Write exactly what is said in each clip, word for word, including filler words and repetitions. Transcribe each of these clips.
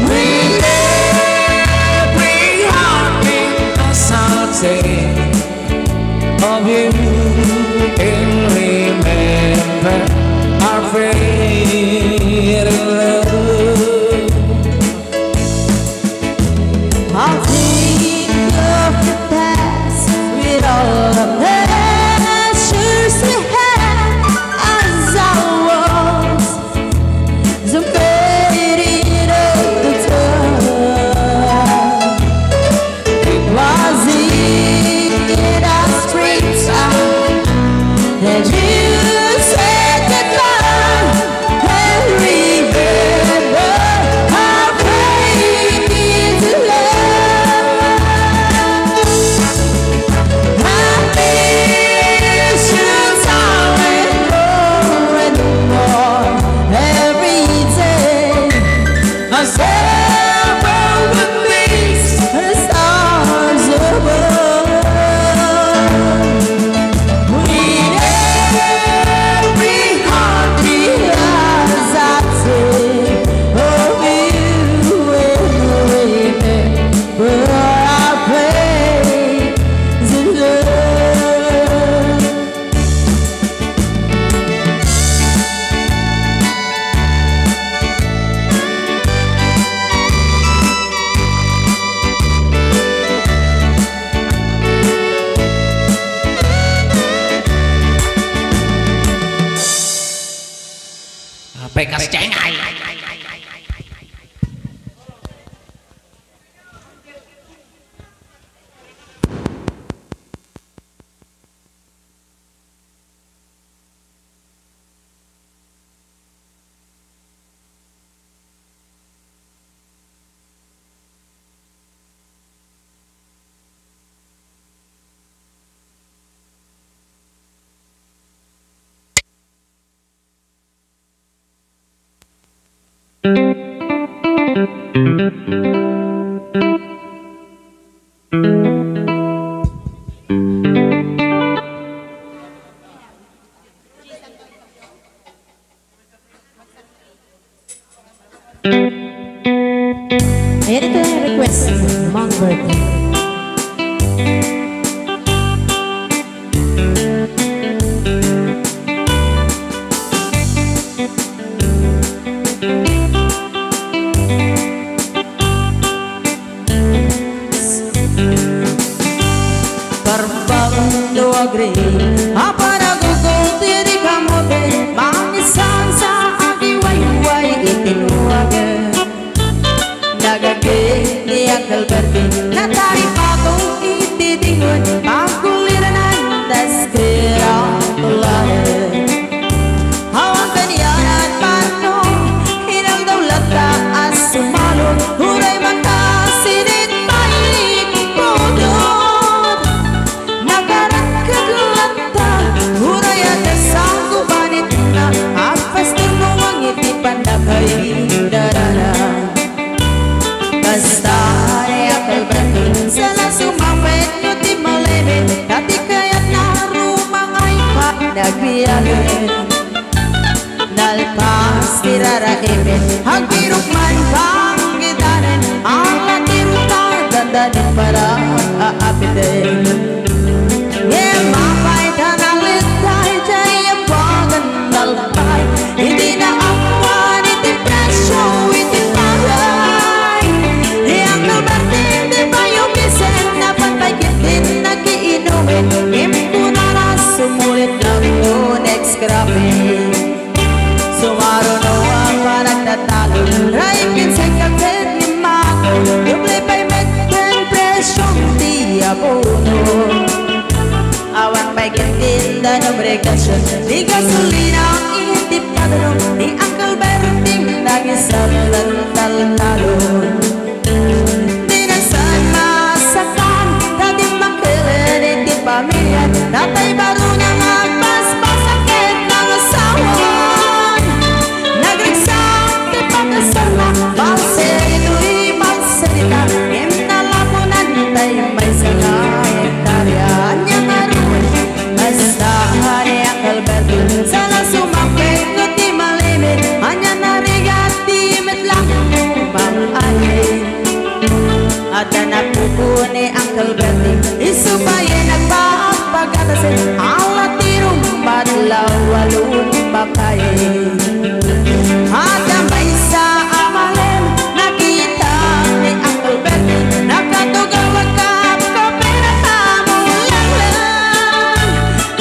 With every heartbeat, as I say of you, and remember our fading love. I'll think of the past with all the pleasures we had as I was the fading of the time. It was in a springtime that you said goodbye. And remember our fading love. I miss you, darling, more and more every day. As ever we miss the stars above. With every heartbeat as I think of you and remember our place in love. Apay kas Cheng ay. Ayan ito ang request, Mang Bertie. Karbabando agri, aparagugo ti di kamote, mangisansa agiwayway iti nuagen. Nagagin ni Uncle Bertie, nataripato iti dingon, pagkuliranan, tas kira planet. Awan kanianan mano, inaldaw latta a sumalo, uray makasidit pay ni Pudot. Nagarakket latta, uray adda sango banitna, a pastor no mangiti pandakay darana. Kasta ni Uncle Bertie, saan a sumapit no ti malimed, ta ti kayatna rumangay pa nagbiagen. Nalpas ti raraemen, agbirok man panggitanen, ala ti ruta, dandanin para aapiten. Ngem apay ta nalitay, jay a bagan nalpay, idi naammuan iti presio iti pagay. Ni Uncle Berting ti payubisen, napan pay ketdin nakiinumen, ngem kunana sumulit lang no next grabe. Sumaruno a panagtatalo, raik ken sengkak ket limmato, doble pay met ken presio ti abono. Awan pay ket tinda no obligasion, ti gasolina iti padano, ni Uncle Berting nagisar lan taltalon. Di na saan masakan, ta dimmakelen iti pamilian, natay baro nga agpaspasak ket nangasawan. Nagriksak ti pakasalna, balse ditoy magsarita, ngem nalapunan tay maysa nga hektarya. Ania ngarud, kasta ni Uncle Berto, saan a sumapit no ti maleme, Ala ti rumbadlaw a lumbakay. Adda maysa a malem, nakita ni Uncle Bert, nakatugaw a kapkapera tamo langlang.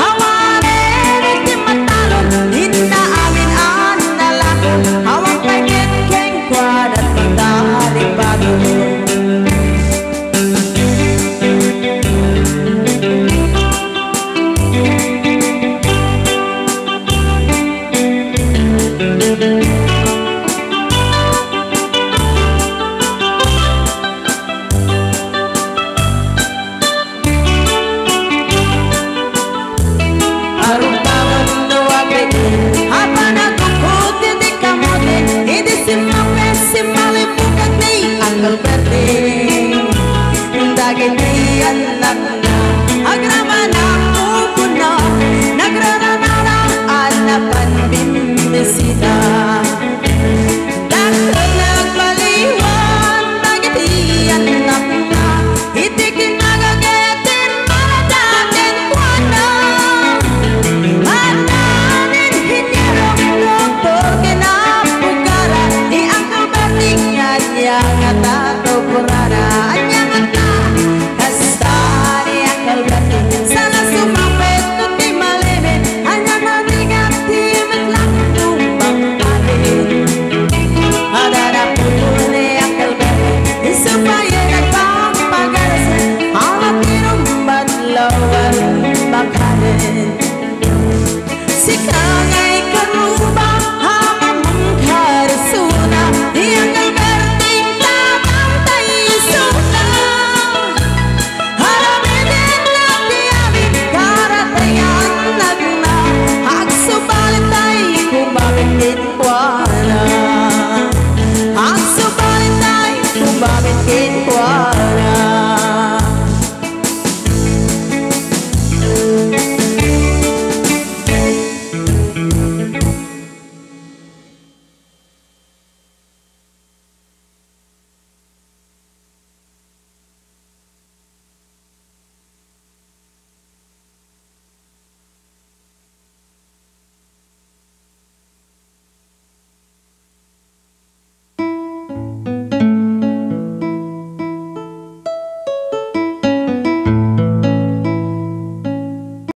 Awanen ti matalon, inna amin a nalako, awan pay ket kenkuana ti tarigbago. Arum